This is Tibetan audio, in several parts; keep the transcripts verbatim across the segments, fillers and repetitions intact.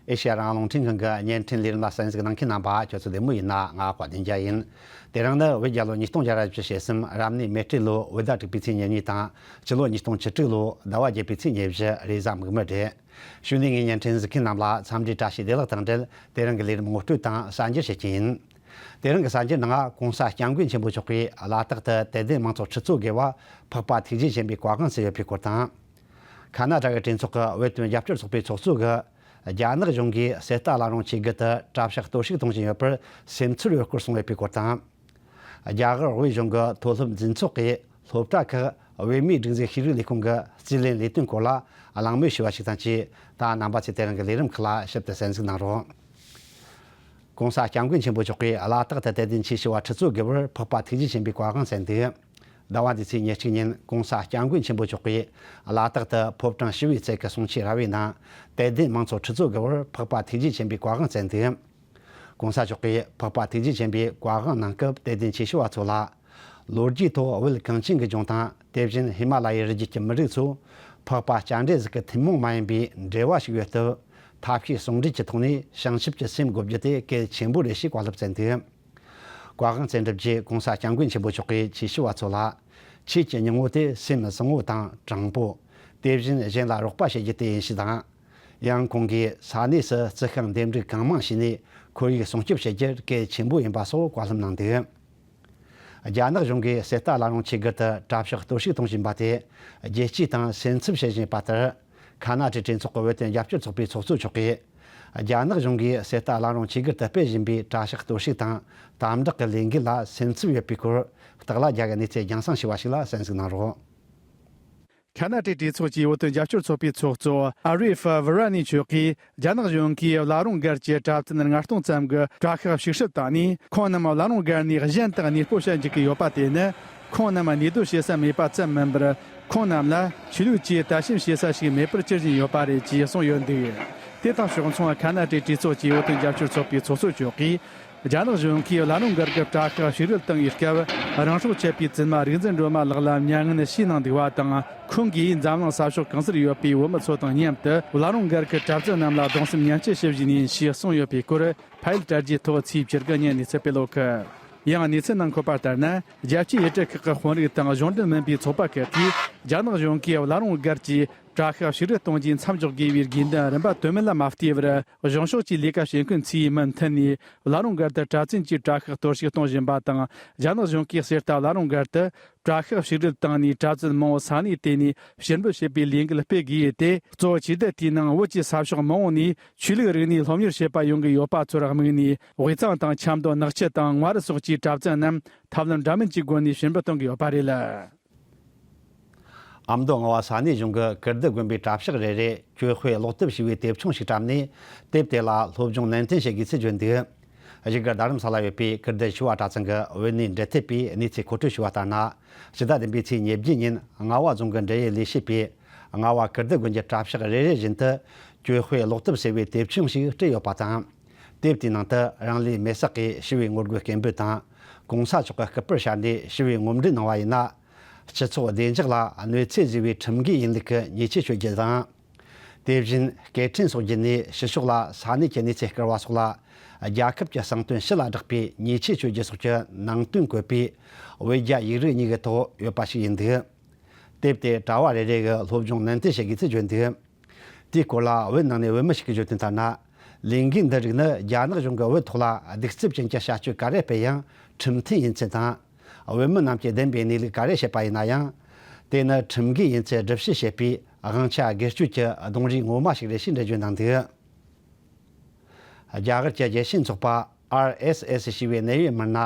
ཨེ་ཤེ་ཡ་རང་དབང་རླུང་འཕྲིན་ཁང་གི་བརྙན་འཕྲིན་ལས་རིམ་ལ་གསན་གཟིགས་གནང་མཁན་རྣམ་པ་ཁྱོད་ཚོ་བདེ་མོ་ཡིན་ན། ང་བཀའ་བསྡུ་རྒྱ་ཡིན། དེ་རིང་ནི་བོད་རྒྱལ་ལོ་ཉིས་སྟོང་བརྒྱ་ར་བཞི་ཞེ་གསུམ་རབ་གནས་མེ་སྤྲེལ་ལོ་བོད་ཟླ་དྲུག་པའི་ཚེས་ཉེར་གཉིས་དང་སྤྱི་ལོ་ཉིས་སྟོང་བཅུ་དྲུག་ལོ་ཟླ་བ་བརྒྱད་པའི་ཚེས་ཉེར་བཞི་རེས་གཟའ་མིག་དམར་རེད། གཞུག་ནས་ངས་བརྙན་འཕྲིན་གཟིགས་མཁན་རྣམས་ལ་འཚམས་འདྲིའི་བཀྲ་ཤིས་བདེ་ལེགས་དང་འབྲེལ། དེ་རིང་གི་ལས་རིམ་ངོ་སྤྲོད་དང་གསར་འགྱུར་བྱེད་ཀྱི་ཡིན། དེ་རིང་གི་གསར་འགྱུར་ནང་༸གོང་ས་༸སྐྱབས་མགོན་ཆེན་པོ་མཆོག་གིས་བླ་དྭགས་དུ་དད་ལྡན་མང་ཚོགས་ཁྲི་ཚོ་བརྒལ་བར་འཕགས་པ་ཐུགས་རྗེ་ཆེན་པོའི་བཀའ་དབང་སྩལ་ཡོད་པའི་སྐོར་དང་། ཁ་ན་ཌ་གི་གྲོས་ཚོགས་ཀྱི་བོད་དོན་རྒྱབ་སྐྱོར་ཚོགས་པའི་ཚོགས་གཙོ་གིས་རྒྱ་ནག་གཞུང་གིས་གསེར་རྟ་བླ་རུང་ཆོས་སྒར་དུ་གྲྭ་ཤག་གཏོར་བཤིག་གཏོང་བཞིན་ཡོད་པར་སེམས་ཚོར་ཡོད་སྐོར་གསུངས་ཡོད་པའི་སྐོར་དང་། རྒྱ་གར་དབུས་གཞུང་གི་མཐོ་སློབ་འཛིན་ཚོགས་ཀྱིས་སློབ་གྲྭ་ཁག་བོད་མིའི་སྒྲིག་འཛུགས་ཤེས་རིག་ལས་ཁུངས་ཀྱི་རྩིས་ལེན་ལས་དོན་སྐོར་ལ་གླེང་མོལ་ཞུས་པ་ཞིག་དང་བཅས། ད་རྣམ་པ་ཚོས་དེ་རིང་གི་ལས་རིམ་ཁག་ལ་ཞིབ་ཏུ་གསན་གཟིགས་གནང་རོགས། ༸གོང་ས་༸སྐྱབས་མགོན་ཆེན་པོ་མཆོག་གིས་བླ་དྭགས་དུ་དད་ལྡན་ཆོས་ཞུ་བ་ཁྲི་ཚོ་བརྒལ་བར་འཕགས་པ་ཐུགས་རྗེ་ཆེན་པོའི་བཀའ་དབང་སྩལ་འདུག། ཟླ་བ་འདིའི་ཚེས་ཉེར་གཅིག་ཉིན་༸གོང་ས་༸སྐྱབས་མགོན་ཆེན་པོ་མཆོག་གིས་བླ་དྭགས་དུ་ཕོ་བྲང་ཞི་བའི་རྩེ་གི་གསུང་ཆོས་ར་བའི་ནང་དད་ལྡན་མང་ཚོགས་ཁྲི་ཚོ་བརྒལ་བར་འཕགས་པ་ཐུགས་རྗེ་ཆེན་པོའི་བཀའ་དབང་སྩལ་འདུག། ༸གོང་ས་མཆོག་གིས་འཕགས་པ་ཐུགས་རྗེ་ཆེན་པོའི་བཀའ་དབང་གནང་སྐབས་དད་ལྡན་ཆོས་ཞུ་བ་ཚོ་ལ། ལོ་རྒྱུས་ཐོག་བོད་གངས་ཅན་གྱི་ལྗོངས་དང་དེ་བཞིན་ཧི་མ་ལ་ཡའི་རི་རྒྱུད་ཀྱི་མི་རིགས་ཚོ་འཕགས་པ་སྤྱན་རས་གཟིགས་ཀྱི་ཐུན་མོང་མ་ཡིན་པའི་འབྲེལ་བ་ཞིག་ཡོད་སྟབས། ཐབས་ཤེས་ཟུང་འབྲེལ་གྱི་ཐོག་ནས་བྱང་ཆུབ་ཀྱི་སེམས་བསྒོམ་རྒྱུ་དེ་གལ་ཆེན་པོ་རེད་ཞེས་བཀའ་སློབ་སྩལ་འདུག། བཀའ་དབང་སྩལ་འདེབས་རྗེས་༸གོང་ས་༸སྐྱབས་མགོན་ཆེན་པོ་མཆོག་གིས་ཆོས་ཞུ་བ་ཚོ་ལ། ཆོས་ཀྱི་སྙིང་བོ་དེ་སེམས་བཟང་བོ་དང་དྲང་པོ། དེ་བཞིན་གཞན་ལ་རོགས་པ་བྱེད་རྒྱུ་དེ་ཡིན་ཞེས་དང་། ཡང་ཁོང་གིས་ས་གནས་སུ་རྩི་ཤིང་འདེབས་འབྲུ་གང་མང་བྱས་ནས་ཁོར་ཡུག་སྲུང་སྐྱོབ་བྱེད་རྒྱུ་གལ་ཆེན་པོ་ཡིན་པ་སོགས་བཀའ་སློབ་གནང་འདུག། རྒྱ་ནག་གཞུང་གིས་གསེར་རྟ་བླ་རུང་ཆོས་སྒར་དུ་གྲྭ་ཤག་གཏོར་བཤིག་གཏོང་བཞིན་པ་དེ། རྒྱལ་སྤྱི་དང་སེམས་འཚབ་བྱེད་བཞིན་པ་ལྟར། ཁ་ན་ཌའི་གྲོས་ཚོགས་ཀྱི་བོད་དོན་རྒྱབ་སྐྱོར་ཚོགས་པའི་ཚོགས་གཙོ་མཆོག་གིས། རྒྱ་ནག་གཞུང་གིས་གསེར་རྟ་བླ་རུང་ཆོས་སྒར་དུ་སྤེལ་བཞིན་པའི་གྲྭ་ཤག་གཏོར་བཤིག་དང་དམ་དྲག་གི་ལས་འགུལ་ལ་སེམས་འཚབ་ཡོད་པའི་སྐོར། སྟག་ལྷ་རྒྱལ་གྱི་གནས་ཚུལ་རྒྱང་སྲིང་ཞུ་བ་ཞིག་ལ་གསན་གཟིགས་གནང་རོགས། ཁ་ན་ཌའི་གྲོས་ཚོགས་ཀྱི་བོད་དོན་རྒྱབ་སྐྱོར་ཚོགས་པའི་ཚོགས་གཙོ་ཨ་རི་ཧྥ་ཝི་ར་ནི་མཆོག་གིས། རྒྱ་ནག་གཞུང་གིས་བླ་རུང་སྒར་གྱི་གྲྭ་བཙུན་ལྔ་སྟོང་ཙམ་གྱི་གྲྭ་ཤག་ཕྱུག་ཧྲུལ་བཏང་ནས། ཁོང་རྣམས་བླ་རུང་སྒར་ནས་གཞན་དུ་གནས་སྤོ་བྱ་འཇུག་གི་ཡོད་པ་དེ་ནི། ཁོང་རྣམས་གནས་སྡོད་བྱེད་ས་མེད་པ་ཙམ་མིན་པར། ཁོང་རྣམས་ལ་ཆོས་ལུགས་ཀྱིས་དད་ཞེན་བྱེད་ས་ཞིག་མེད་པར་གྱུར་བཞིན་ཡོད་པ་རེད་ཅེས་གསུངས་ཡོད་འདུག། དེ་དང་ཕྱོགས་མཚུངས། ཁ་ན་ཌའི་གྲོས་ཚོགས་ཀྱི་བོད་དོན་རྒྱབ་སྐྱོར་ཚོགས་པའི་ཚོགས་གཙོ་མཆོག་གིས། རྒྱ་ནག་གཞུང་གིས་བླ་རུང་སྒར་གྱི་གྲྭ་ཤག་ཕྱུག་རལ་བཏང་བའི་སྐབས། རང་སྲོག་བཅད་པའི་བཙུན་མ་རིག་འཛིན་སྒྲོལ་མ་ལགས་ལ་མྱ་ངན་བྱིན་གནང་འདུག་པ་དང་། ཁོང་གིས་འཛམ་གླིང་ས་ཕྱོགས་གང་སར་ཡོད་པའི་བོད་མི་ཚོ་དང་མཉམ་དུ། བླ་རུང་སྒར་གྱི་གྲྭ་བཙུན་རྣམས་ལ་གདུང་སེམས་མཉམ་སྐྱེད་ཞུ་བཞིན་ཡིན་ཞེས་གསུངས་ཡོད་པའི་སྐོར། ཕ་ཡུལ་དྲ་རྒྱའི་ཐོག་ཚེས་བཅུ་དགུ་ཉིན་གནས་ཚུལ་སྤེལ་ཡོད་གི། ཡང་གནས་ཚུལ་ནང་འཁོད་པ་ལྟར་ན། རྒྱལ་སྤྱིའི་ཡུལ་གྲུ་ཁག་གི་དཔོན་རིགས་དང་གཞུང་འབྲེལ་མིན་པའི་ཚོགས་པ་ཁག་གིས། རྒྱ་ནག་གཞུང་གིས་བླ་རུང་སྒར་གྱི་གྲྭ་ཤག་ཕྱུག་རལ་གཏོང་རྒྱུའི་མཚམས་འཇོག་དགོས་པའི་དགོས་འདུན་རིམ་པ་དོན་མེད་ལ་མ་བལྟས་པར། གཞུང་ཕྱོགས་ཀྱི་ལས་ཀ་བྱེད་མཁན་ཚོས་མུ་མཐུད་ནས་བླ་རུང་སྒར་དུ་གྲྭ་བཙུན་གྱི་གྲྭ་ཤག་གཏོར་བཤིག་གཏོང་བཞིན་པ་དང་། རྒྱ་ནག་གཞུང་གིས་གསེར་རྟ་བླ་རུང་སྒར་དུ་གྲྭ་ཤག་ཕྱུག་རལ་བཏང་ནས། གྲྭ་བཙུན་མང་བོ་ས་གནས་དེ་ནས་ཕྱིར་འབུད་བྱེད་པའི་ལས་འགུལ་སྤེལ་དགོས་ཡོད་དེ། གཙོ་བོ་ཆོས་དད་དེའི་ནང་བོད་ཀྱི་ས་ཕྱོགས་མང་བོ་ནས་ཆོས་ལུགས་རིག་གནས་སློབ་གཉེར་བྱེད་པར་ཡོང་གི་ཡོད་པ་ཚོར་དམིགས་ནས། དབུས་གཙང་དང་ཆབ་མདོ་ནག་ཆུ་དང་མངའ་རིས་སོགས་ཀྱི་གྲྭ་བཙུན་རྣམས་ཐབས་ལམ་འདྲ་མིན་གྱི་སྒོ་ནས་ཕྱིར་འབུད་གཏོང་གི་ཡོད་པ་རེད། ཨ་མདོ་རྔ་བ་ས་གནས་གཞུང་གིས་ཀིརྟི་དགོན་པའི་གྲྭ་ཤག་རེ་རེར་གྱོད་དཔེ་ཀློག་དེབ་ཞེས་པའི་དེབ་ཆུང་ཞིག་བཀྲམ་ནས། དེབ་དེ་ལ་སློབ་སྦྱོང་ནན་ཏན་བྱེད་དགོས་ཚུལ་བརྗོད་འདུག། བཞུགས་སྒར་རྡ་རམ་ས་ལ་ཡོད་པའི་ཀིརྟི་ཆོས་པ་གྲྭ་ཚང་གི་བོད་གནས་འབྲེལ་མཐུད་པས་གནས་ཚུལ་མཁོ་སྤྲོད་ཞུས་པ་ལྟར་ན། ཕྱི་ཟླ་བདུན་པའི་ཚེས་ཉེར་བརྒྱད་ཉིན་རྔ་བ་རྫོང་གི་འབྲེལ་ཡོད་ལས་བྱེད་པས། རྔ་བ་ཀིརྟི་དགོན་གྱི་གྲྭ་ཤག་རེ་རེ་བཞིན་དུ་གྱོད་དཔེ་ཀློག་དེབ་ཟེར་བའི་དེབ་ཆུང་ཞིག་སྤྲད་ཡོད་པ་དང་། དེབ་དེའི་ནང་དུ་རང་ལུས་མེར་སྲེག་གིས་ཞི་བའི་ངོ་རྒོལ་སྐད་འབོད་དང་། གོང་ས་མཆོག་གི་སྐུ་པར་ཤར་ནས་ཞི་བའི་ངོ་འབྲེལ་གནང་བ་ཡིན་ན། སྤྱི་ཚོགས་བདེ་འཇགས་ལ་གནོད་འཚེ་བཟོས་པའི་ཁྲིམས་འགལ་ཡིན་ལུགས་ཀྱི་ཉེས་ཆད་གཅོད་རྒྱུ་དང་། དེ་བཞིན་སྐད་འཕྲིན་སོགས་བརྒྱུད་ནས་ཕྱི་ཕྱོགས་ལ་ས་གནས་ཀྱི་གནས་ཚུལ་བསྐུར་བ་སོགས་ལ། རྒྱལ་ཁབ་ཀྱི་གསང་དོན་ཕྱི་ལ་བསྒྲགས་པའི་ཉེས་ཆད་གཅོད་རྒྱུ་སོགས་ཀྱི་ནང་དོན་བཀོད་པའི་བོད་རྒྱ་ཡིག་རིགས་གཉིས་ཀྱི་ཐོག་ཡོད་པ་ཞིག་ཡིན་འདུག། དེབ་དེ་གྲྭ་བ་རེ་རེ་གིས་སློབ་སྦྱོང་ནན་ཏན་བྱེད་དགོས་ཚུལ་བརྗོད་འདུག། དེའི་སྐོར་ལ་བོད་ནང་ནས་བོད་མི་ཞིག་གིས་བརྗོད་དོན་ལྟར་ན། ལས་འགུལ་འདི་རིགས་ནི་རྒྱ་ནག་གཞུང་གིས་བོད་ཐོག་ལ་གདུག་རྩུབ་ཅན་གྱི་བྱ་སྤྱོད་ག་རེ་སྤེལ་ཡང་ཁྲིམས་མཐུན་ཡིན་ཚུལ་དང་། བོད་མི་རྣམས་ཀྱིས་བདེན་པའི་གནས་ལུགས་ག་རེ་བཤད་པ་ཡིན་ན་ཡང་། དེ་ནི་ཁྲིམས་འགལ་ཡིན་ཚུལ་སྒྲུབ་བྱེད་བྱེད་པའི་དབང་ཆ་སྒེར་གཅོད་ཀྱི་གདོང་རིས་ངོ་མ་ཞིག་རེད་ཞེས་འགྲེལ་བརྗོད་གནང་འདུག། རྒྱ་གར་གྱི་རྒྱལ་སྤྱིའི་ཚོགས་པ་ཨར་ཨེས་ཨེས་ཞེས་པའི་གནད་ཡོད་མི་སྣ་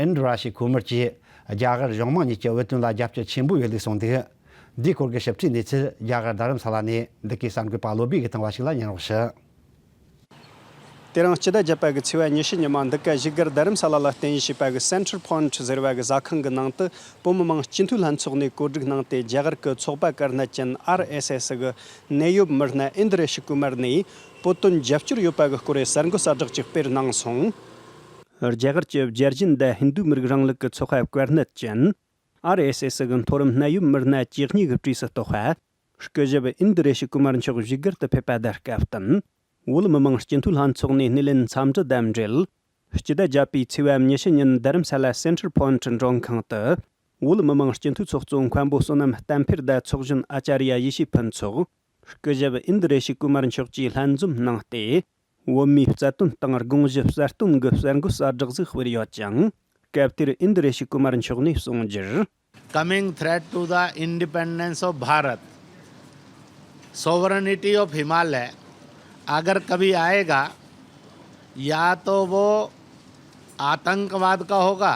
ཨིན་དྲ་ར་ཤི་ཁུ་མར་གྱིས་རྒྱ་གར་གཞུང་མང་གཉིས་ཀྱི་བོད་དོན་ལ་རྒྱབ་སྐྱོར་ཆེན་པོ་ཡོད་ལུགས་གསུངས་འདུག། འདིའི་སྐོར་གྱི་ཞིབ་ཕྲའི་གནས་ཚུལ་རྒྱ་གར་རྡ་རམ་ས་ལ་ནས་འདི་གའི་གསར་འགོད་པ་བློ་བྷེ་གིས་བཏང་བ་ཞིག་ལ་ཉན་རོགས་ཞུ། དེ་རིང་སྤྱི་ཟླ་བརྒྱད་པ་གི་ཚེས་པ་ཉི་ཤུ་ཉི་མ་འདི་ག་བཞུགས་སྒར་རྡ་རམ་ས་ལ་ལ་རྟེན་གཞི་བྱས་པ་གི་Centre Point ཟེར་བ་གི་ཟ་ཁང་གི་ནང་དུ། བོད་མི་མང་སྤྱི་འཐུས་ལྷན་ཚོགས་ནས་གོ་སྒྲིག་གནང་སྟེ། རྒྱ་གར་གྱི་ཚོགས་པ་དཀར་ནད་ཅན་ཨར་ཨེས་ཨེས་གི་གནད་ཡོད་མི་སྣ་ཨིན་དྲ་ཤི་ཀུ་མར་ནས་བོད་དོན་རྒྱབ་སྐྱོར་ཡོད་པ་གི་སྐོར་གྱི་གསར་འགོད་གསལ་བསྒྲགས་ཅིག་སྤེལ་གནང་སོང་། རྒྱ་གར་གྱི་རྒྱལ་སྦྱིན་དང་ཧིན་རྡུ་མི་རིགས་རིང་ལུགས་ཀྱི་ཚོགས་པ་དཀར་ནད་ཅན་ཨར་ཨེས་ཨེས་གི་མཐོ་རིམ་གནད་ཡོད་མི་སྣ་བཅུ་གཉིས་ཀྱི་གྲས་སུ་གཏོགས་པ། སྐུ་ཞབས་ཨིན་དྲ་ཤི་ཀུ་མར་མཆོག་བཞུགས་སྒར་དུ་ཕེབས་པ་དང་སྐབས་བསྟུན། བོད་མི་མང་སྤྱི་འཐུས་ལྷན་ཚོགས་ནས་སྣེ་ལེན་འཚམས་འདྲི་དང་འབྲེལ། སྤྱི་ཟླ་བརྒྱད་པའི་ཚེས་པ་ཉི་ཤུ་ཉིན་རྡ་རམ་ས་ལ་Center Point མགྲོན་ཁང་དུ། བོད་མི་མང་སྤྱི་འཐུས་ཚོགས་གཙོ་མཁན་པོ་བསོད་ནམས་བསྟན་འཕེལ་དང་ཚོགས་གཞོན་ཨ་ཅཱརྱ་ཡེ་ཤེས་ཕུན་ཚོགས། སྐུ་ཞབས་ཨིན་དི་རེ་ཤི་ཀུ་མར་མཆོག་བཅས་ལྷན་འཛོམས་གནང་སྟེ། བོད་མིའི་རྩ་དོན་དང་དགོངས་གཞི་གསལ་སྟོན་གྱི་གསར་འགོད་གསར་བསྒྲགས་ཟིག་སྤེལ་ཡོད་ཅིང་། སྐབས་དེར་ཨིན་དི་རེ་ཤི་ཀུ་མར་མཆོག་ནས་གསུངས་རྒྱུར། Coming threat to the independence of Bharat, sovereignty of Himalaya, अगर कभी आएगा, या तो वो आतंकवाद का होगा,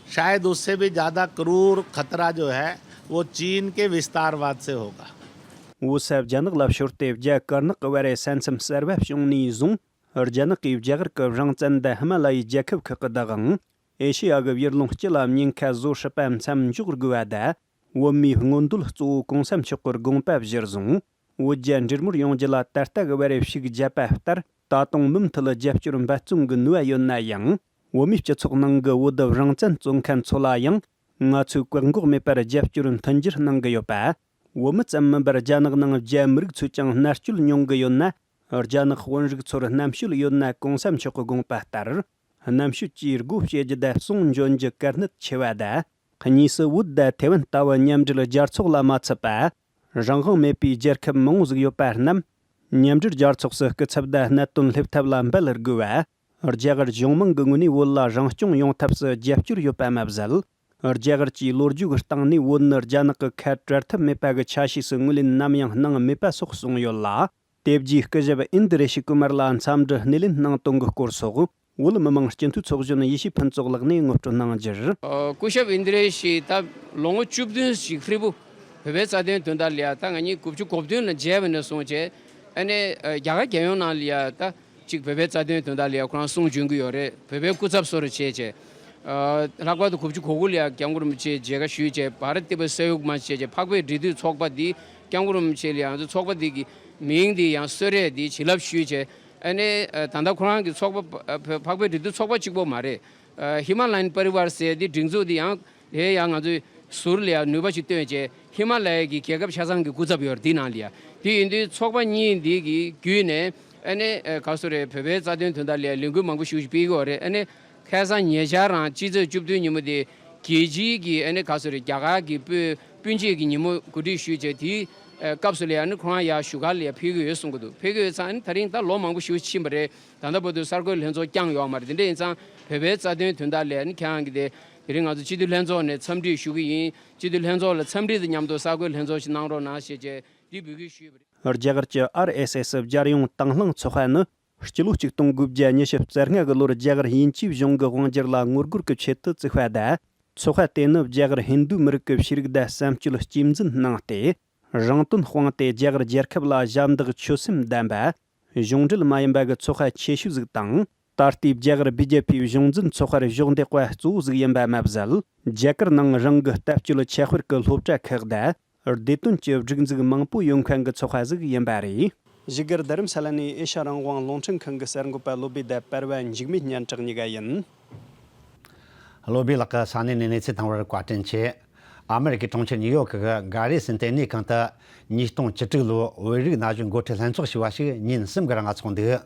शायद उससे भी ज़्यादा क्रूर खतरा जो है, वो चीन के विस्तारवाद से होगा। བོད་ས་རྒྱ་ནག་ལ་ཤོར་ཏེ་རྒྱ་དཀར་ནག་གི་བར་ས་མཚམས་གསར་པ་བྱུང་ནས་བཟུང་། རྒྱ་ནག་གིས་རྒྱ་གར་གྱི་རང་བཙན་དང་ཧི་མ་ལ་ཡའི་རྒྱལ་ཁབ་ཁག་གི་བདག་དབང་། ཨེ་ཤེ་ཡ་གི་ཡུལ་ལུང་སྤྱི་ལ་ཉེན་ཁ་བཟོ་སྲིད་པ་མཚམས་འཇོག་དགོས་པ་དང་། བོད་མིའི་མངོན་འདོད་གཙོ་བོ་གོང་ས་མཆོག་གི་དགོངས་པ་གཞིར་བཟུང་། བོད་རྒྱ་འབྲེལ་མོལ་ཡོང་རྒྱུ་ལ་ད་ལྟ་གི་བར་ཤུགས་བརྒྱབ་པ་ལྟར། ད་དུང་མུ་མཐུད་རྒྱབ་སྐྱོར་འབད་བརྩོན་གྱི་ནུས་པ་ཡོད་ན་ཡང་། བོད་མིའི་སྤྱི་ཚོགས་ནང་གི་བོད་རང་བཙན་རྩོད་མཁན་ཚོ་ལ་ཡང་། ང་ཚོས་བཀག་འགོག་མེད་པར་རྒྱབ་སྐྱོར་མཐུན་འགྱུར་གནང་གི་ཡོད་པ། བོད་མི་ཙམ་མིན་པར་རྒྱ་ནག་ནང་རྒྱ་མི་རིགས་ཚོས་ཀྱང་མནར་གཅོད་མྱོང་གི་ཡོད་ན། རྒྱ་ནག་དཔོན་རིགས་ཚོར་རྣམ་དཔྱོད་ཡོད་ན་གོང་ས་མཆོག་གི་དགོངས་པ་ལྟར། རྣམ་དཔྱོད་ཀྱིས་སྒོ་ཕྱེ་རྒྱུ་དང་གསུང་འབྱོན་རྒྱུ་དཀའ་གནད་ཆེ་བ་དང་། གཉིས་སུ་བོད་དང་ཐེ་ཝན་ལྟ་བུ་མཉམ་འབྲེལ་རྒྱལ་ཚོགས་ལ་མ་ཚུད་པ། རང་དབང་མེད་པའི་རྒྱལ་ཁབ་མང་བོ་ཟིག་ཡོད་པ་རྣམས། མཉམ་འབྲེལ་རྒྱལ་ཚོགས་སུ་སྐུ་ཚབ་དང་གནད་དོན་སླེབས་ཐབས་ལ་འབད་དགོས་པ། རྒྱ་གར་གཞུང་མང་གི་ངོས་ནས་བོད་ལ་རང་སྐྱོང་ཡོང་ཐབས་སུ་རྒྱབ་སྐྱོར་ཡོད་པ་མ་ཟད། རྒྱ་གར་གྱི་ལོ་རྒྱུས་ཀྱི་སྟེང་ནས་བོད་ནི་རྒྱ་ནག་གི་ཁ་བྲལ་ཐབས་མེད་པ་གི་ཆ་ཤས་སུ་ངོས་ལེན་ནམ་ཡང་གནང་མེད་པ་སོགས་གསུངས་ཡོད་ལ། དེ་རྗེས་སྐུ་ཞབས་ཨིན་དི་རེ་ཤི་ཀུ་མར་ལ་འཚམས་འདྲི་སྣེ་ལེན་གནང་དོན་གྱི་སྐོར་སོགས། བོད་མི་མང་སྤྱི་འཐུས་ཚོགས་གཞོན་ཡེ་ཤེས་ཕུན་ཚོགས་ལགས་ནས་ངོ་སྤྲོད་གནང་རྒྱུར། ཨ། སྐུ་ཞབས་ཨིན་དི་རེ་ཤི་ད་ལོ་ངོ་བཅུ་བདུན་ཞིག་ཧྲིལ་པོ་བོད་པའི་རྩ་དོན་དོན་དག་ལ་ཡ། ད་ང་གཉིས་དགུ་བཅུ་གོ་བདུན་ལ་མཇལ་བ་ནས་བཟུང་བྱས། ཨ་ནི་རྒྱ་གར་རྒྱལ་ཡོངས་ནང་ལ་ཡ་ད་ཅིག་བོད་པའི་རྩ་དོན་དོན་དག་ལ་ཡ་ཁོ་རང་གསུང་འབྱོན་གྱི་ཡོད་རེད། བོད་པའི་སྐུ་ཚབ་སོགས་རེ་བྱས་བྱས། ཨ། ལྷག་པར་དུ་དགུ་བཅུ་གོ་དགུ་ལ་ཡ་སྐྱབས་མགོན་རིན་པོ་ཆེ་མཇལ་ཁ་ཞུས་བྱས། བྷ་རཏ་ཏི་པ་ས་ཡོག་མ་བྱས་བྱས། འཕགས་པའི་འབྲེལ་མཐུད་ཚོགས་པ་འདི་སྐྱབས་མགོན་རིན་པོ་ཆེ་ལ་ཡང་ཚོགས་པ་འདི་གི་མིང་འདི་ཡང་གསོལ་རས་འདི་བྱིན་རླབས་ཞུས་བྱས། ཨ་ནི་ད་ལྟ་ཁོ་རང་གི་ཚོགས་པ་འཕགས་པའི་འབྲེལ་མཐུད་ཚོགས་པ་གཅིག་པོ་མ་རེད། ཧི་མ་ལ་ཡན་པ་རི་ཝར་ཟེར་འདི་སྒྲིག་འཛུགས་འདི་ཡང་དེ་ཡང་ང་ཚོའི་ཟུར་ལ་ཡང་ནུས་པ་ཞིག་བཏོན་བྱས། ཧི་མ་ལ་ཡའི་གི་རྒྱལ་ཁབ་ཆ་ཚང་གི་སྐུ་ཚབ་ཡོད་རེད་འདི་ནང་ལ་ཡ། དེ་ཡིན་དུས་ཚོགས་པ་གཉིས་འདི་གི་བརྒྱུད་ནས། ཨ་ནི་ག་སོ་རེད། བོད་པའི་རྩ་དོན་དོན་དག་ལ་ཡ་ལས་འགུལ་མང་པོ་ཞིག་སྤེལ་གི་ཡོད་རེད། ཨ་ནི་ཁ་སང་ཉེ་ཆར་རང་སྤྱི་ཚེས་བཅུ་བདུན་ཉིན་མོ་དེ་རྒྱལ་སྤྱིའི་གི་ཨ་ནི་ག་སོ་རེད། རྒྱ་གར་གི་སྤུན་སྤུན་མཆེད་ཀྱི་ཉིན་མོ་གོ་སྒྲིག་ཞུས་བྱས། དེའི་སྐབས་སུ་ལ་ཡ་ཨ་ནི་ཁོ་རང་ཡར་བཞུགས་སྒར་ལ་ཡ་ཕེབས་ཀྱི་ཡོད་གསུང་གི་འདུག་ཕེབས་ཀྱི་ཡོད་ཙང་། ཨ་ནི་ད་རིང་ད་ལོ་མང་པོ་ཞིག་ཕྱིན་པ་རེད། ད་ལྟ་བར་དུ་གསར་འགོད་ལྷན་ཚོགས་བསྐྱངས་ཡོད་མ་རེད། དེ་འདྲ་ཡིན་ཙང་བོད་པའི་རྩ་དོན་དོན་དག་ལ་ཨ་ནི་ཁྱེད་རང་གིས་དེ་དེ་རིང་ང་ཚོ་སྤྱི་འཐུས་ལྷན་ཚོགས་ནས་འཚམས་འདྲི་ཞུ་གི་ཡིན། སྤྱི་འཐུས་ལྷན་ཚོགས་ལ་འཚམས་འདྲི་དང་མཉམ་དུ་གསར་འགོད་ལྷན་ཚོགས་ཤིག་གནང་རོགས་གནང་ཞེས་བྱས་དེ་འབོད་སྐུལ་ཞུས་པ་རེད། རྒྱ་གར་གྱི་ཨར་ཨེས་ཨེས་རྒྱལ་ཡོངས་དང་བླངས་ཚོགས་པ་ནི། སྤྱི་ལོ་ཆིག་སྟོང་དགུ་བརྒྱ་ཉི་ཤུ་རྩ་ལྔ་གི་ལོར་རྒྱ་གར་དབྱིན་ཇིའི་གཞུང་གི་དབང་སྒྱུར་ལ་ངོ་རྒོལ་གྱི་ཆེད་དུ་བཙུགས་པ་དང་། ཚོགས་པ་དེ་ནི་རྒྱ་གར་ཧིན་རྡུ་མི་རིགས་ཀྱི་ཤེས་རིག་དང་བསམ་སྤྱོད་རྩིས་འཛིན་གནང་སྟེ། རང་དོན་སྤངས་ཏེ་རྒྱ་གར་རྒྱལ་ཁབ་ལ་ཞབས་འདེགས་ཆོད་སེམས་ལྡན་པ། གཞུང་འབྲེལ་མ་ཡིན་པ་གི་ཚོགས་པ་ཆེ་ཤོས་ཟིག་དང་། ད་ལྟའི་རྒྱ་གར་བི་ཇེ་པིའི་གཞུང་འཛིན་ཚོགས་པར་གཞོགས་འདེགས་པ་གཙོ་བོ་ཟིག་ཡིན་པ་མ་ཟད། རྒྱ་གར་ནང་རང་གི་ལྟ་སྤྱོད་ཁྱད་དཔེར་གྱི་སློབ་གྲྭ་ཁག་དང་། བདེ་དོན་གྱི་སྒྲིག་འཛུགས་མང་པོ་ཡོད་མཁན་གྱི་ཚོགས་པ་ཟིག་ཡིན་པ་རེད། བཞུགས་སྒར་རྡ་རམ་ས་ལ་ནས་ཨེ་ཤ་རང་དབང་རླུང་འཕྲིན་ཁང་གི་གསར་འགོད་པ་བློ་བྷེ་དང་པར་བ་འཇིགས་མེད་སྙན་གྲགས་གཉིས་ཀ་ཡིན། བློ་བྷེ་ལགས་ཀྱིས་ས་གནས་ནས་གནས་ཚུལ་བཏང་བར་བཀའ་དྲིན་ཆེ། ཨ་མེ་རི་ཀའི་གྲོང་ཁྱེར་ཉིའུ་ཡོག་གི་གྷ་རི་སན་ལྟེ་གནས་ཁང་དུ་ཉིས་སྟོང་བཅུ་དྲུག་ལོའི་བོད་རིགས་ན་གཞོན་འགོ་ཁྲིད་ལྷན་ཚོགས་ཞེས་པ་ཞིག་ཉིན་གསུམ་གྱི་རིང་ལ་ཚོགས་འདུག་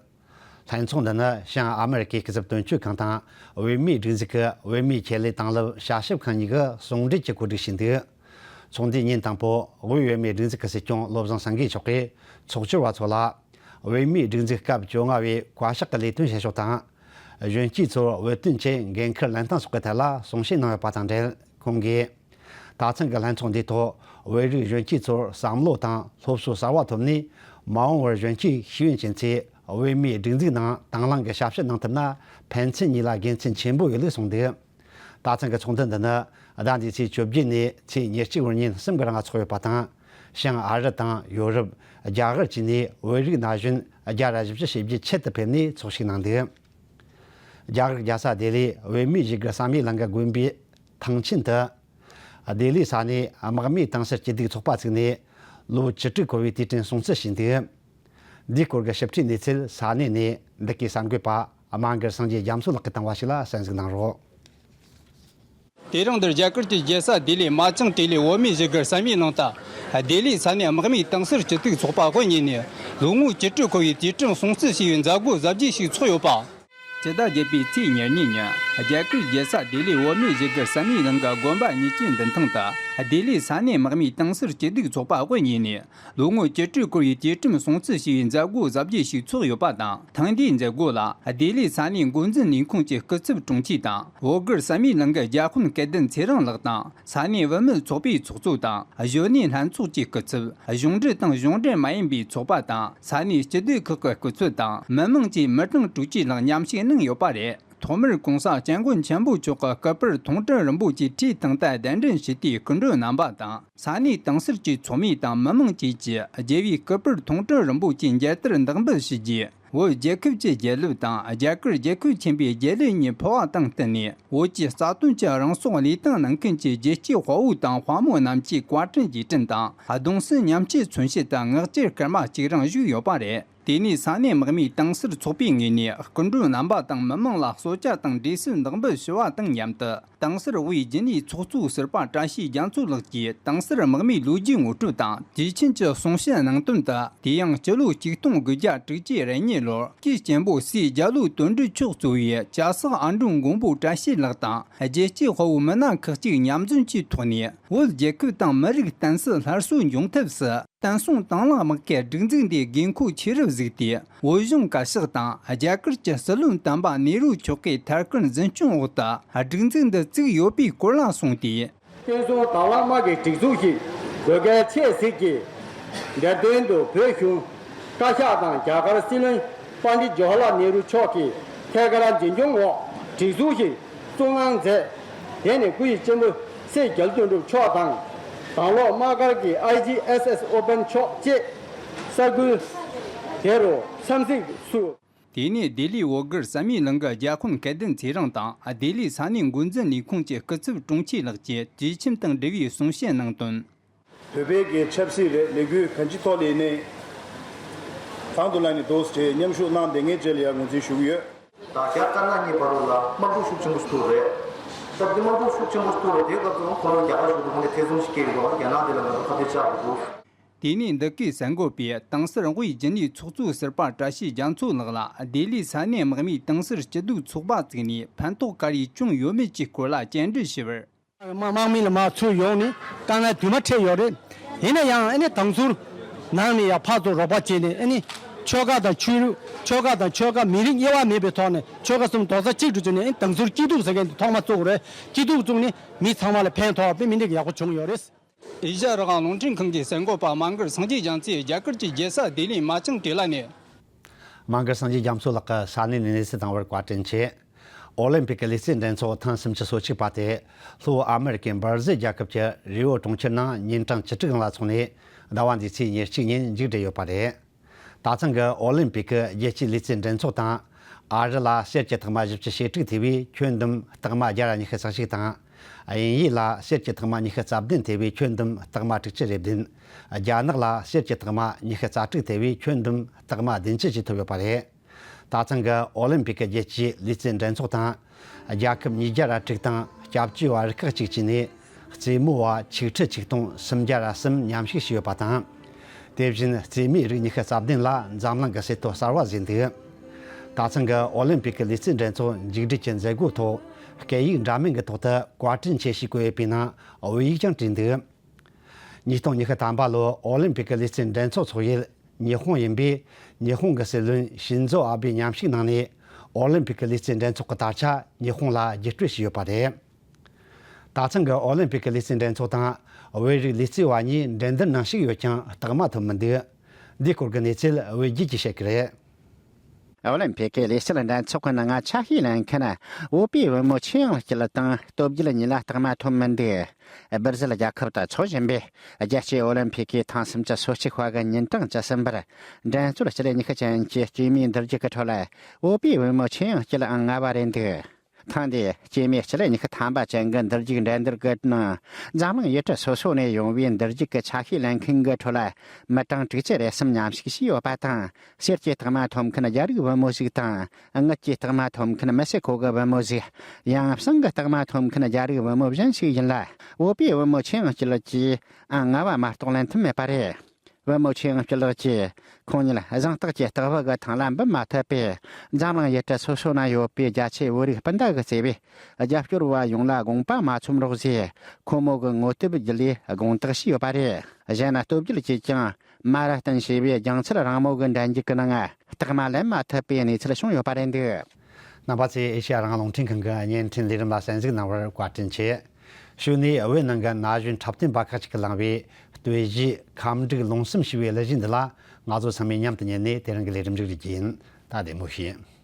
ལྷན་ཚོགས་འདི་ནི་བྱང་ཨ་མེ་རི་ཀའི་སྐུ་ཚབ་དོན་གཅོད་ཁང་དང་བོད་མིའི་སྒྲིག་འཛུགས་ཀྱི་བོད་མིའི་ཆེད་ལས་དང་བླངས་བྱ་ཞིབ་ཁང་གཉིས་ཀྱིས་ཟུང་འབྲེལ་གྱིས་གོ་སྒྲིག་བྱས་འདུག་ཚོགས་འདུའི་ཉིན་དང་པོ་དབུས་བོད་མིའི་སྒྲིག་འཛུགས་ཀྱི་སྲིད་སྐྱོང་བློ་བཟང་སེང་གེ་མཆོག་གིས་ཚོགས་བཅར་བ་ཚོ་ལ། བོད་མིའི་སྒྲིག་འཛུགས་སྐབས་བཅོ་ལྔ་བའི་བཀའ་ཤག་གི་ལས་དོན་བྱེད་ཕྱོགས་དང་། གཞོན་སྐྱེས་ཚོར་བོད་དོན་ཆེད་འགན་འཁུར་ལེན་སྟངས་སོགས་ཀྱི་ཐད་ལ་གསུང་བཤད་གནང་ཡོད་པ་དང་འབྲེལ། ཁོང་གིས། ད་ཐེངས་ཀྱི་ལྷན་ཚོགས་འདིའི་ཐོག་བོད་རིགས་གཞོན་སྐྱེས་ཚོར་བསམ་བློ་དང་སློབ་གསོ་གསར་བ་ཐོབ་ནས། མ་འོངས་པར་གཞོན་སྐྱེས་ཤེས་ཡོན་ཅན་ཚོས་བོད་མིའི་སྒྲིག་འཛུགས་ནང་དང་བླངས་ཀྱིས་ཞབས་ཞུ་གནང་ཐུབ་ན། ཕན་ཚུན་གཉིས་ལ་དགེ་མཚན་ཆེན་པོ་ཡོད་ལུགས་གསུངས་འདུག་ད་ཐེངས་ཀྱི་ཚོགས་འདུ་འདི་ནི་ཟླ་འདིའི་ཚེས་བཅོ་བརྒྱད་ནས་ཚེས་ཉེར་གཅིག་བར་ཉིན་གསུམ་གྱི་རིང་ཚོགས་ཡོད་པ་དང་། བྱང་ཨ་རི་དང་ཡོ་རོབ། རྒྱ་གར་བཅས་ནས་བོད་རིགས་ན་གཞོན་བརྒྱ་ར་བཞི་བཅུ་ཞེ་བརྒྱད་ཆེད་དུ་ཕེབས་ནས་ཚོགས་ཞུགས་གནང་འདུག་རྒྱ་གར་རྒྱལ་ས་ལྡི་ལིའི་བོད་མིའི་བཞུགས་སྒར་བསམ་ཡས་གླིང་གི་དགོན་པའི་ཐང་ཆེན་དུ། ལྡི་ལིའི་ས་གནས་དམག་མིའི་ཏང་སྲིད་སྐྱིད་སྡུག་ཚོགས་པ་བཙུགས་ནས་ལོ་བཅུ་དྲུག་འཁོར་བའི་དུས་དྲན་སྲུང་བརྩི་བྱས་འདུག་འདིའི་སྐོར་གྱི་ཞིབ་ཕྲའི་གནས་ཚུལ་ས་གནས་ནས་འདི་གའི་གསར་འགོད་པ་དམངས་སྒར་སངས་རྒྱས་རྒྱ་མཚོ་ལགས་ཀྱིས་བཏང་བ་ཞིག་ལ་གསན་གཟིགས་གནང་རོགས། དེ་རིང་འདིར་རྒྱ་གར་གྱི་རྒྱལ་ས་ལྡི་ལི་མ་ཅང་ཏི་ལི་བོད་མིའི་བཞུགས་སྒར་བསམ་ཡས་གླིང་དུ། ལྡི་ལི་ས་གནས་དམག་མིའི་ཏང་སྲིད་སྐྱིད་སྡུག་ཚོགས་པ་དབུ་བརྙེས་ནས། ལོ་ངོ་བཅུ་དྲུག་འཁོར་བའི་དུས་དྲན་སྲུང་བརྩི་ཞུ་བའི་མཛད་སྒོ་གཟབ་རྒྱས་ཤིག་ཚོགས་ཡོད་པ། སྤྱི་ཟླ་བརྒྱད་པའི་ཚེས་ཉེར་གཉིས་ཉིན། རྒྱ་གར་རྒྱལ་ས་ལྡི་ལི་བོད་མིའི་བཞུགས་སྒར་བསམ་ཡས་གླིང་གི་དགོན་པ་གཉིས་ཀྱི་མདུན་ཐང་དུ། ལྡི་ལི་ས་གནས་དམག་མིའི་ཏང་སྲིད་སྐྱིད་སྡུག་ཚོགས་པ་དབུ་བརྙེས་ནས། ལོ་ངོ་བཅུ་དྲུག་འཁོར་བའི་དུས་དྲན་སྲུང་བརྩི་ཞུ་བའི་མཛད་སྒོ་གཟབ་རྒྱས་ཤིག་ཚོགས་ཡོད་པ་དང་། ཐེངས་འདིའི་མཛད་སྒོ་ལ། ལྡི་ལི་ས་གནས་འགོ་འཛིན་ལས་ཁུངས་ཀྱི་སྐུ་ཚབ་དྲུང་ཆེ་དང་། བོད་སྒར་བསམ་ཡས་གླིང་གི་རྒྱ་ཁོན་སྐལ་ལྡན་ཚེ་རིང་ལགས་དང་། ས་གནས་བུད་མེད་ཚོགས་པའི་ཚོགས་གཙོ་དང་། གཞོན་ནུའི་ལྷན་ཚོགས་ཀྱི་སྐུ་ཚབ། གཞུང་འབྲེལ་དང་གཞུང་འབྲེལ་མ་ཡིན་པའི་ཚོགས་པ་དང་། ས་གནས་སྤྱི་བདེ་ཁག་གི་སྐུ་ཚབ་དང་། མི་དམངས་ཀྱི་མི་གྲངས་དྲུག་ཅུ་ལྷག་མཉམ་ཞུགས་གནང་ཡོད་པ་རེད། ཐོག་མར་གོང་ས་སྐྱབས་མགོན་ཆེན་པོ་མཆོག་གི་སྐུ་པར་མཐོང་གྲོལ་རིན་པོ་ཆེའི་ཁྲིའི་ཐང་དུ་གདན་འདྲེན་ཞུས་ཏེ། སྐུ་མགྲོན་རྣམ་པ་དང་། ས་གནས་ཏང་སྲིད་ཀྱི་ཚོགས་མི་དང་མི་མང་བཅས་ཀྱིས་རྒྱལ་བའི་སྐུ་པར་མཐོང་གྲོལ་རིན་པོ་ཆེའི་མཇལ་དར་འདེགས་འབུལ་ཞུས་རྗེས། བོད་རྒྱལ་ཁབ་ཀྱི་རྒྱལ་གླུ་དང་། རྒྱ་གར་རྒྱལ་ཁབ་ཆེན་པོའི་རྒྱལ་གླུ་གཉིས་ཕུལ་བ་དང་བསྟུན་ནས། བོད་ཀྱི་རྩ་དོན་གྱི་རང་སྲོག་བློས་བཏང་གནང་མཁན་གྱི་རྒྱལ་གཅེས་དཔའ་བོ་དང་དཔའ་མོ་རྣམས་ཀྱི་བཀའ་དྲིན་རྗེས་དྲན་དང་། གདུང་སེམས་མཉམ་སྐྱེད་མཚོན་བྱེད་དུ་ངག་བཅད་སྐར་མ་གཅིག་རིང་བཞུགས་ཡོད་པ་རེད། དེ་ནས་ས་གནས་དམག་མིའི་ཏང་སྲིད་ཚོགས་པའི་ངོས་ནས། སྐུ་མགྲོན་རྣམ་པ་དང་མི་མང་ལ་གསོལ་ཇ་དང་འབྲས་སིལ་འདེགས་འབུལ་ཞུ་བ་དང་མཉམ་དུ། ཏང་སྲིད་དབུས་རྒྱུན་ལས་ཚོགས་གཙོ་ཟུར་པ་བཀྲ་ཤིས་རྒྱ་མཚོ་ལགས་ཀྱིས། ཏང་སྲིད་དམག་མིའི་ལོ་རྒྱུས་ངོ་སྤྲོད་དང་། དུས་ཆེན་གྱི་གསུང་བཤད་གནང་དོན་དུ། དེ་ཡང་སྤྱི་ལོ་ཆིག་སྟོང་དགུ་བརྒྱ་དྲུག་ཅུ་རེ་གཉིས་ལོར། སྐུའི་གཅེན་པོ་སྲས་རྒྱ་ལོ་དོན་གྲུབ་མཆོག་གཙོས་པའི་ཇ་སག་ཨ་འབྲུག་མགོན་པོ་བཀྲ་ཤིས་ལགས་དང་། རྒྱལ་གཅེས་དཔའ་བོ་མི་སྣ་ཁག་ཅིག་མཉམ་འཛོམས་ཀྱི་ཐོག་ནས། བོད་རྒྱལ་ཁབ་དང་མི་རིགས་བརྟན་སྲིད་སླར་གསོ་འབྱུང་ཐབས་སུ། བསྟན་སྲུང་དང་བླངས་དམག་གི་སྒྲིག་འཛུགས་འདིའི་དགོས་མཁོ་ཆེ་རུ་གཟིགས་ཏེ། བོད་གཞུང་བཀའ་ཤག་དང་རྒྱ་གར་གྱི་སྲིད་བློན་དམ་པ་ནེ་རུ་མཆོག་གི་ཐད་ཀར་འཛིན་སྐྱོང་འོག་ཏུ་སྒྲིག་འཛུགས་འདི་བཙུགས་ཡོད་པའི་སྐོར་ལ་གསུངས་ཏེ། བསྟན་སྲུང་དང་བླངས་དམག་གི་སྒྲིག་འཛུགས་ཤིག་དགོས་གལ་ཆེ་གཟིགས་ཀྱིས། འདིར་དོན་དུ་བོད་གཞུང་བཀའ་ཤག་དང་རྒྱ་གར་སྲིད་བློན་པཎ་ཌི་ཇོ་ཧར་ལལ་ནེ་རུ་མཆོག་གི་ཐད་ཀར་འཛིན་སྐྱོང་འོག་སྒྲིག་འཛུགས་ཤིག་བཙུགས་གནང་མཛད། དེ་ནས་སྐུའི་གཅེན་པོ་སྲས་རྒྱ་ལོ་དོན་གྲུབ་མཆོག་དང་། དང་ལོག་དམག་སྒར་གྱི་ཨའི་ཇི་ཨེས་ཨེས་ཨོ་པན་མཆོག་བཅས་ས་ཁུལ་དེ་རུ་འཚམས་གཟིགས་སུ། དེ་ནས་ལྡི་ལིའི་བོད་སྒར་བསམ་ཡས་གླིང་གི་རྒྱ་ཁོན་སྐལ་ལྡན་ཚེ་རིང་དང་། ལྡི་ལིའི་ས་གནས་འགོ་འཛིན་ལས་ཁུངས་ཀྱི་སྐུ་ཚབ་དྲུང་ཆེ་ལགས་ཀྱིས་དུས་ཆེན་དང་འབྲེལ་བའི་གསུང་བཤད་གནང་དོན། བོད་པའི་གི་ཆབ་སྲིད་རེད། ལས་འགུལ་གང་ཅིའི་ཐོག་ལ་ཡིན་ནའི་དང་དུ་ལེན་ནས་འདུག་ཟེར་མཉམ་ཞུགས་གནང་བསྡད་མཁན་བཅས་ལ་ཡང་ངོས་འཛིན་ཞུ་གི་ཡོད། ད་རྒྱ་དཀར་ནག་གཉིས་བར་ལ་དམག་འཁྲུག་ཤུགས་ཆེན་པོ་ཞིག་འདུག་རེད། ད་འདི་དམག་འཁྲུག་ཤུགས་ཆེན་པོ་ཞིག་འདུག་རེད། དེའི་སྐབས་སུ་ཁོ་རང་རྒྱ་གར་གཞུང་གི་ཁོང་ནས་ཐེ་ཚོམ་ཞིག་སྐྱེས་ཡོད་པ། རྒྱ་ནག་དེ་ལ་ང་ཚོ་ཁ་གཏད་བཅག་དགོས་འདུག། དེ་ནས་འདི་གའི་གསར་འགོད་པས་ཏང་སྲིད་དབུས་རྒྱུན་ལས་ཚོགས་གཙོ་ཟུར་པ་བཀྲ་ཤིས་རྒྱ་མཚོ་ལགས་ལ་ལྡི་ལིའི་ས་གནས་དམག་མིའི་ཏང་སྲིད་སྐྱིད་སྡུག་ཚོགས་པ་བཙུགས་ནས་ཕན་ཐོགས་ག་རེ་བྱུང་ཡོད་མེད་ཀྱི་སྐོར་ལ་བཅར་འདྲི་ཞུས་པར། དམག་དམག་མི་ལ་མར་ཚུར་ཡོང་ནས་དཀའ་ངལ་དུ་མ་འཕྲད་ཡོད་རེད། ཡིན་ན་ཡང་ཨ་ནི་ཏང་ཟུར་ནང་ནས་ཡང་ཕར་ཚུར་རོགས་པ་བྱས་ནས། ཨ་ནི་ཆོལ་ཁ་དང་ཆོས་ལུགས། ཆོལ་ཁ་དང་ཆོལ་ཁ་མི་རིགས་དབྱེ་བ་མེད་པའི་ཐོག་ནས་ཆོལ་ཁ་གསུམ་རྡོག་རྩ་གཅིག་ཏུ་བྱས་ནས། ཨ་ནི་ཏང་ཟུར་སྐྱིད་སྡུག་ཟེར་མཁན་དེ་ཐོག་མ་བཙུགས་རེད། སྐྱིད་སྡུག་བཙུགས་ནས་མི་ཚང་མ་ལ་ཕན་ཐོགས་པའི་མི་འདི་ཡག་པོ་བྱུང་ཡོད་རེད། ཨེ་ཤ་ཡ་རང་དབང་རླུང་འཕྲིན་ཁང་གི་གསར་འགོད་པ་མ་མགར་སངས་རྒྱས་རྒྱ་མཚོས་རྒྱ་གར་གྱི་རྒྱལ་ས་ལྡི་ལིའི་མ་ཅང་ཏི་ལ་ནས། མ་མགར་སངས་རྒྱས་རྒྱ་མཚོ་ལགས་ཀྱི་ས་གནས་ནས་གནས་ཚུལ་བཏང་བར་བཀའ་དྲིན་ཆེ། ཨོ་ལིམ་པིག་གི་ལུས་རྩལ་འགྲན་ཚོགས་ཐེངས་སུམ་ཅུ་སོ་གཅིག་པ་དེ་ལྷོ་ཨ་མེ་རི་ཀའི་འབར་ཟིལ་རྒྱལ་ཁབ་ཀྱི་རི་ཨོ་གྲོང་ཁྱེར་ནང་ཉིན་གྲངས་བཅུ་དྲུག་རིང་ལ་འཚོགས་ནས། ཟླ་བ་འདིའི་ཚེས་ཉེར་གཅིག་ཉིན་མཇུག་སྒྲིལ་ཡོད་པ་རེད། ད་ཐེངས་ཀྱི་ཨོ་ལིམ་པིག་གི་རྒྱལ་སྤྱིའི་ལུས་རྩལ་འགྲན་ཚོགས་དང་། ཨ་རི་ལ་གསེར་གྱི་ཐག་མ་བཞི་བཅུ་ཞེ་དྲུག་ཐེ་བའི་ཁྱོན་བསྡོམས་རྟགས་མ་བརྒྱ་ར་ཉི་ཤུ་རྩ་གཅིག་དང་། དབྱིན་ཡུལ་ལ་གསེར་གྱི་ཐག་མ་ཉི་ཤུ་རྩ་བདུན་ཐེ་བའི་ཁྱོན་བསྡོམས་རྟགས་མ་དྲུག་ཅུ་རེ་བདུན། རྒྱ་ནག་ལ་གསེར་གྱི་ཐག་མ་ཉི་ཤུ་རྩ་དྲུག་ཐེ་བའི་ཁྱོན་བསྡོམས་རྟགས་མ་བདུན་ཅུ་ཞིག་ཐོབ་ཡོད་པ་རེད། ད་ཐེངས་ཀྱི་ཨོ་ལིམ་པིག་གི་རྒྱལ་སྤྱིའི་ལུས་རྩལ་འགྲན་ཚོགས་དང་། རྒྱལ་ཁབ་ཉིས་བརྒྱ་ར་དྲུག་དང་སྐྱབས་བཅོལ་བ་རུ་ཁག་གཅིག་བཅས་ནས་རྩེད་མོ་བ་ཆིག་ཁྲི་ཆིག་སྟོང་སུམ་བརྒྱ་ར་གསུམ་མཉམ་ཞུགས་བྱས་ཡོད་པ་དང་། དེ་བཞིན་རྩེད་མོའི་རིགས་ཉི་ཤུ་རྩ་བདུན་ལ་འཛམ་གླིང་གི་གསེར་ཐོ་གསར་བ་བཟོས་འདུག། ད་ཐེངས་ཀྱི་ཨོ་ལིམ་པིག་གི་ལུས་རྩལ་འགྲན་ཚོགས་མཇུག་སྒྲིལ་གྱི་མཛད་སྒོའི་ཐོག་སྐད་ཡིག་འདྲ་མིན་གྱི་ཐོག་ཏུ་བཀའ་དྲིན་ཆེ་ཞེས་བཀོད་ཡོད་པའི་ནང་བོད་ཡིག་ཀྱང་བྲིས་འདུག། ཉིས་སྟོང་ཉི་ཤུ་ཐམ་པ་ལོའི་ཨོ་ལིམ་པིག་གི་ལུས་རྩལ་འགྲན་ཚོགས་འཚོགས་ཡུལ་ཉི་ཧོང་ཡིན་པས། ཉི་ཧོང་གི་སྲིད་བློན་ཤིན་ཛོ་ཨ་བྷེ་མཉམ་ཞུགས་གནང་ནས། ཨོ་ལིམ་པིག་གི་ལུས་རྩལ་འགྲན་ཚོགས་ཀྱི་དར་ཆ་ཉི་ཧོང་ལ་བརྒྱུད་སྤྲོད་བྱས་ཡོད་པ་རེད། ད་ཐེངས་ཀྱི་ཨོ་ལིམ་པིག་གི་ལུས་རྩལ་འགྲན་ཚོགས་དང་བོད་རིགས་ལུས་རྩལ་བ་གཉིས་འགྲན་བསྡུར་གནང་ཤུགས་ཡོད་ཀྱང་རྟགས་མ་ཐོབ་མི་འདུག། འདིའི་སྐོར་གྱི་གནས་ཚུལ་བོད་བརྒྱུད་ཀྱིས་བཤད་ཀྱི་རེད། ཨོ་ལིམ་པིག་གི་ལུས་རྩལ་འགྲན་ཚོགས་ཀྱི་ནང་ཆ་ཤས་ལེན་མཁན་བོད་པའི་བུ་མོ་ཆོས་དབྱངས་སྐྱིད་དང་སྟོབས་རྒྱལ་གཉིས་ལ་རྟགས་མ་ཐོབ་མི་འདུག། སྦིར་ཟིལ་རྒྱལ་ཁབ་ཏུ་འཚོགས་བཞིན་པའི་རྒྱལ་སྤྱིའི་ཨོ་ལིམ་པིག་གི་ཐེངས་སུམ་ཅུ་སོ་གཅིག་པ་གི་ཉིན་གྲངས་བཅུ་གསུམ་པར་འགྲན་རྩོད་སྤྱི་ལེ་ཉི་ཤུ་ཅན་གྱི་སྐྱེས་མའི་འདུར་རྒྱུག་གི་ཁྲོད་ལ་བོད་པའི་བུ་མོ་ཆོས་དབྱངས་སྐྱིད་ཨང་ལྔ་པ་རེད་འདུག། ཐེངས་འདིའི་སྐྱེས་མའི་སྤྱི་ལེ་ཉི་ཤུ་ཐམ་པ་ཅན་གྱི་འདུར་རྒྱུག་འགྲན་བསྡུར་གྱི་ནང་འཛམ་གླིང་ཡུལ་གྲུ་སོ་སོ་ནས་ཡོང་བའི་འདུར་རྒྱུག་གི་ཆ་ཤས་ལེན་མཁན་གྱི་ཁྲོད་ལ་མི་གྲངས་དྲུག་ཅུ་རེ་གསུམ་མཉམ་ཞུགས་བྱས་ཡོད་པ་དང་། གསེར་གྱི་རྟགས་མ་ཐོབ་མཁན་རྒྱ་རིགས་བུ་མོ་ཞིག་དང་། དངུལ་གྱི་རྟགས་མ་ཐོབ་མཁན་མེག་སི་ཁོ་གི་བུ་མོ་ཞིག་ཡང་ཟངས་ཀྱི་རྟགས་མ་ཐོབ་མཁན་རྒྱ་རིགས་བུ་མོ་གཞན་ཞིག་ཡིན་ལ། བོད་པའི་བུ་མོ་ཆེས་ཡང་སྐྱིད་ལགས་ཀྱིས་ཨང་ལྔ་པ་མ་གཏོགས་ལེན་ཐུབ་མེད་པ་རེད། བུ་མོ་ཆེས་ཡང་སྐྱིད་ལགས་ཀྱིས་ཁོང་ཉིད་ཟངས་རྟགས་ཀྱི་རྟགས་བུ་གི་ཐང་ལ་འབུད་མ་ཐུབ་པས། འཛམ་གླིང་ཡུལ་གྲུ་སོ་སོ་ན་ཡོད་པའི་རྒྱ་ཆེའི་བོད་རིགས་སྤུན་ཟླ་གིས་བརྩེ་བས། རྒྱབ་སྐྱོར་བ་ཡོངས་ལ་དགོངས་པ་མ་ཚོམ་རོགས་ཞེས་ཁོ་མོ་གི་ངོ་དེབ་བརྒྱུད་ལས་དགོངས་དག་ཞུས་ཡོད་པ་རེད། གཞན་ན་སྟོབས་རྒྱལ་གྱིས་ཀྱང་མ་ར་ཏན་ཞེས་པའི་རྒྱང་ཚད་རིང་མོ་གི་འགྲན་རྒྱུག་གི་ནང་རྟགས་མ་ལེན་མ་ཐུབ་པའི་གནས་ཚུལ་བྱུང་ཡོད་པ་རེད་འདུག། རྣམ་པ་ཚོས་ཨེ་ཤེ་ཡ་རང་དབང་རླུང་འཕྲིན་ཁང་གི་བརྙན་འཕྲིན་ལས་རིམ་ལ་གསན་གཟིགས་གནང་བར་བཀའ་དྲིན་ཆེ། ཕྱོགས་ནས་བོད་ནང་གི་ན་གཞོན་འཁྲབ་སྟོན་པ་ཁག་ཅིག་གིས་བླངས་པའི་སྟོད་གཞས་ཁམས་འབྲུག་ལུང་གསུམ་ཞེས་པའི་གླུ་གཞས་འདི་ལ་ང་ཚོ་ཚང་མས་མཉམ་དུ་ཉན་ནས་དེ་རིང་གི་ལས་རིམ་མཇུག་སྒྲིལ་རྒྱུ་ཡིན། ད་བདེ་མོ་བྱོས།